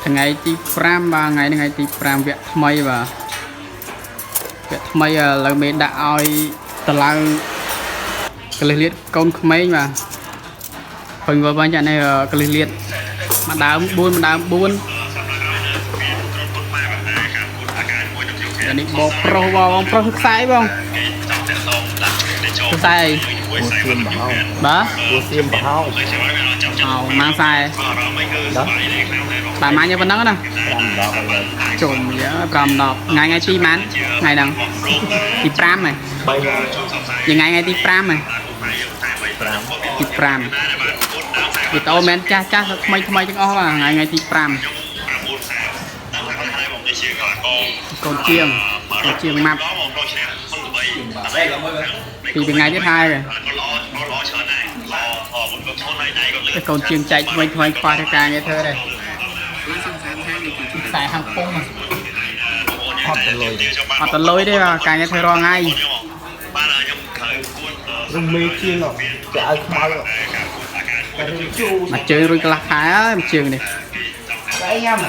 ថ្ងៃទី5បាទថ្ងៃនេះថ្ងៃទី5វគ្គថ្មីបាទវគ្គថ្មីឥឡូវមេដាក់ឲ្យតឡើងកលិះលៀតកូនក្មេងបាទពេញវល់បាញ់ចានេះកលិះលៀតមួយដើម4មួយដើម4នេះបងប្រុសបងប្រុសខ្សែបងខ្សែអី ពូសៀមប្រហោង បាទ ពូសៀមប្រហោង អោម៉ាងខ្សែ ដល់ បាទម៉ាញប៉ុណ្ណឹងណា 5 10ឥឡូវ ជុំយើ5 10ថ្ងៃថ្ងៃទីម៉ានថ្ងៃហ្នឹងទី5ហ៎ 3 ថ្ងៃថ្ងៃទី5ហ៎ 5 ទី5វីដេអូមែនចាស់ចាស់ថ្មីថ្មីទាំងអស់បាទថ្ងៃថ្ងៃទី5កូនជាងកូនជាងម៉ាប់ពីថ្ងៃទៀតហើយកូនជាងចែកថ្មីថ្មីខ្វះធ្វើការងារធ្វើដែរខ្សែខាងពុំ អត់ទៅលុយ អត់ទៅលុយទេបាទការងារធ្វើរាល់ថ្ងៃ រំមេជាងគេឲ្យខ្មៅតែរឿងជូរ មួយជើងរួចកន្លះខែហើយមួយជើងនេះ តែញ៉ាំ